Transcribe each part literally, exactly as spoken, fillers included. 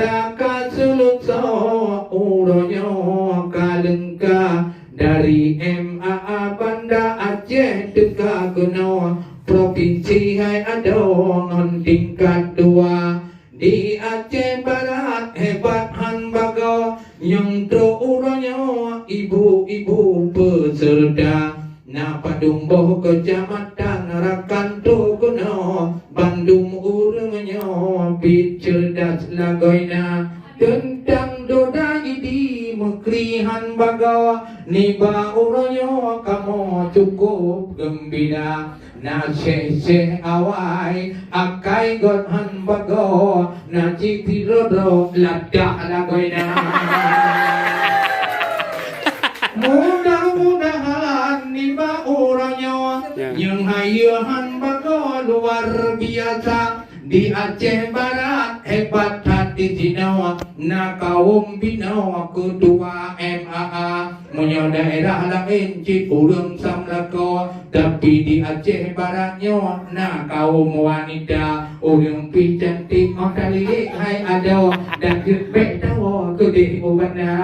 Ka seuleusoe uroe nyoe ka leungka dari M A A Banda Aceh teuka keunoe provinsi hai adoe ngon tingkat dua. Di Aceh Barat hebat han bagoe, nyang trok uroe nyoe ibu-ibu peuseureuta. Na padum boh keucamatan rakan trok keunoe, bandum ureuëng nyoe biet ceureudas lagoina. Teuntang doda Idi meukri han bagoe, nibak uroe nyoe kamoe cukôp geumbira. Na syeh-syeh awai, akai göt han bagoe, na cit sidroe-droe ladah lagoina. Mudah-mudahan nibak uroe nyoe, Ya. nyang hayeue han bagoe luar biasa. Di Aceh Barat hebat that di sinoe, na kawöm binoe keutua M A A. Meunyoe daerah laén cit ureuëng sam lakoe, tapi di Aceh Barat nyoe na kawöm wanita, ureuëng pih cantik, oh talilik hai adoe, dan jeuet bék tawoe keudeh u banda.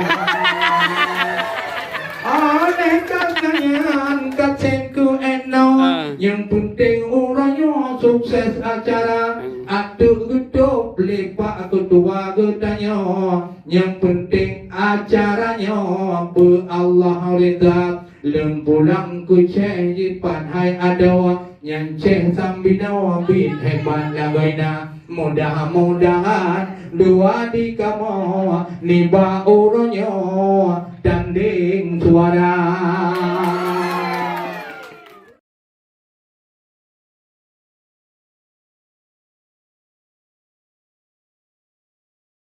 Oleh karena nyan ka seng keu eno, Ah. nyang penting uroe nyoe sukses acara, ateueh geutôb lé pak keutua geutanyoe. Nyang penting acara nyoe beu Allah ridha. Lôn pulang keu syeh jipat hai adoe, nyang syeh sam binoe biet hebat lagoina. Mudah-mudahan dua di kamoe nibak uroe nyoe tandeng suara.